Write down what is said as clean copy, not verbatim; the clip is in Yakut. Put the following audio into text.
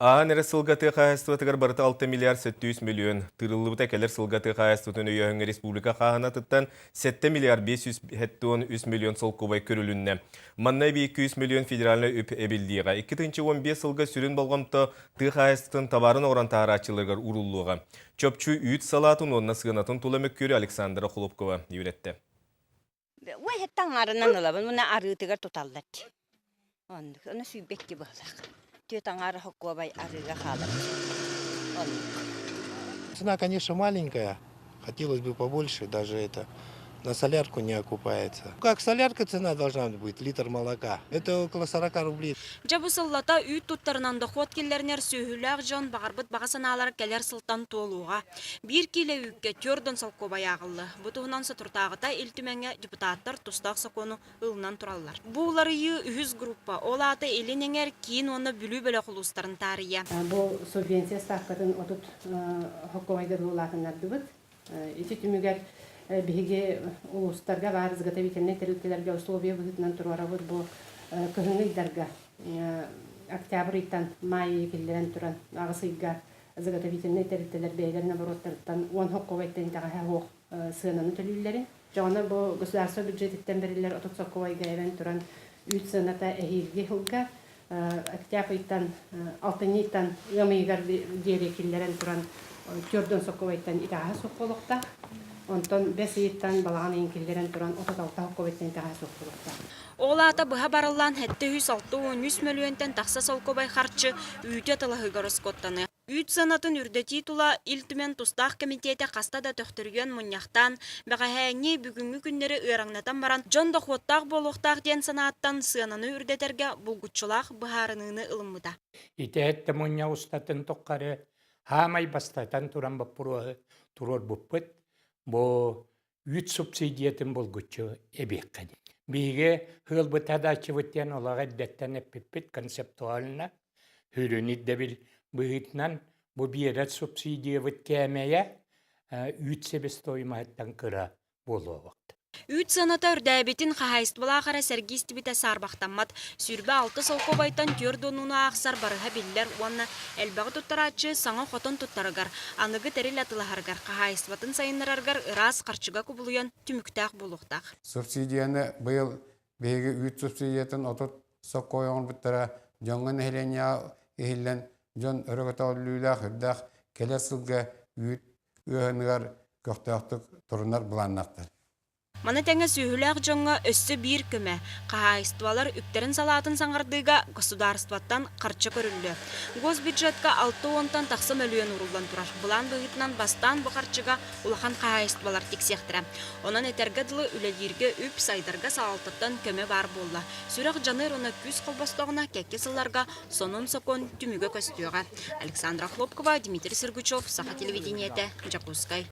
Ааһан эрэ сылга тыа хаһаайыстыбатыгар барыта 6 миллиард 700 миллион тыырыллыбыта кэлэр сылга тыа хаһаайыстыбатын өйөөһүҥҥэ республика хааһынатыттан 7 миллиард 573 миллион солкуобай көрүлүннэ. Манна эбии 200 миллион федеральнай үп эбиллиэҕэ. 2015 сылга сүрүн болҕомто тыа хаһаайыстыбатын табаарын оҥорон таһаарааччыларыгар ууруллуоҕа. Чопчу үүт салаатын уонна сыанатын тула мөккүөрү Александра Хлопкова үөрэттэ. Уоһуттан аҥаарынан ылабын уонна арыытыгар туталлар дии. Оннук. Ону сүүрбэкки быһалаах. Түөрт аҥаара холкуобай арыыга хаалар. Оннук. Цена, конечно, маленькая. Хотелось бы побольше, даже это на солярку не окупается. Как солярка цена должна быть, литр молока, это около 40 рублей. Дьэ бу сыллата үүт туттарынан дохуот киллэринэр сүөһүлээх дьон баҕарбыт баҕа санаалара кэлэр сылтан туолуоҕа. Биир киилэ үүккэ түөрт солкуобай ааҕыллы. Бу туһунан соторутааҕыта Ил Түмэҥҥэ депутаттар тустаах сокуону ылынан тураллар. Бу уларыйыы үһүс группа, ол аата Илин Эҥэр, Киин уонна Бүлүү бөлөх улуустарын таарыйа. Бу субвенция ставкатын 30 холкуобайга дылы улаатыннардыбыт. Ити түмүгэр биһиги улуустарга баар изготовительнай тэрилтэлэргэ условия быһыытынан туруорабыт бу кыһыҥҥы ыйдарга октябрь ыйтан маай ыйы киллэрэн туран аҕыс ыйга заготовительнай тэрилтэлэр бэйэлэрин обороттарыттан уон холкуобайтан итэҕэһэ суох сыананы төлүүллэрин. Дьоҕуна бу государство бюджетиттэн бэриллэр 30 солкуобайга эбэн туран үүт сыаната эһиилги сылга октябрь ыйтан алтынньы ыйтан ыам ыйыгар диэри киллэрэн туран 40 солкуобайтан итэҕэһэ суох буолуохтаах. Онтон бэс ыйыттан балаҕан ыйын киллэрэн туран 36 солкуобайтан итэҕэһэ суох буолуохтаах. Ол аата быһа барыллаан 763 мөлүйүөнтэн тахса солкуобай харчы үүтү атылаһыыга ороскуоттаныа. Үүт сыанатын үрдэтии тула Ил Түмэн тустаах кэмитиэтэ хаста да төхтөрүйэн мунньахтаан, бэҕэһээҥҥи, бүгүҥҥү күннэри ыараҥнатан баран, дьон дохуоттаах буолуохтаах диэн санааттан сыананы үрдэтэргэ булгуччулаах быһаарыныыны ылыммыта. Итээттэ мунньах устатын тухары хаамай бастатан туран боппуруоһу туруорбуппут. Бу үүт субсидиятын булгуччу эбиэххэ диэн. Биһиги ыалбыт адааччыбыт диэн олох эрдэттэн эппиппит концептуально сүрүн ирдэбил быһыытынан бу биэрэр субсидиябыт кээмэйэ үүт себестоимоһыттан кыра буолуоҕа. Үүт сыаната үрдээбитин хаһаайыстыбалаах эрэ сэргии истибитэ саарбахтаммат. 26 солкуобайтан түөрт уонуну аахсар барыһа биллэр уонна элбэҕи туттарааччы саҥа хотон туттарыгар, аныгы тэрил атылаһарыгар, хаһаайыстыбатын сайыннарарыгар ыраас харчыга кубулуйан түмүктээх буолуохтаах. Субсидияны быйыл биһиги үүт субсидиятын 30 соккой оҥорбуттара дьоҥҥо нэһилиэнньэҕэ иһиллэн дьон өрө көтөҕүллүүлээх үрдээх кэлэр сылга үүт ыаһыныгар көхтөөхтүк турунар былааннаахтар. Маны тэҥэ сүөһүлээх дьоҥҥо өссө биир көмө, хаһаайыстыбалар үптэрин салаатын саҥардыыга государствоттан харчы көрүллүө. Госбюджетка алта уонтан тахса мөлүйүөн ууруллан турар. Былаан быһыытынан бастаан бу харчыга улахан хаһаайыстыбалар тиксиэхтэрэ. Онон этэргэ дылы үлэлииргэ үп, сайдарга салалтаттан көмө баар буолла. Сүрэх дьаныыр уонна күүс холбостоҕуна кэккэ сылларга сонун сокуон түмүгэ көстүөҕэ. Александра Хлопкова, Дмитрий Сергучев, Саха телевидениетэ, Дьокуускай.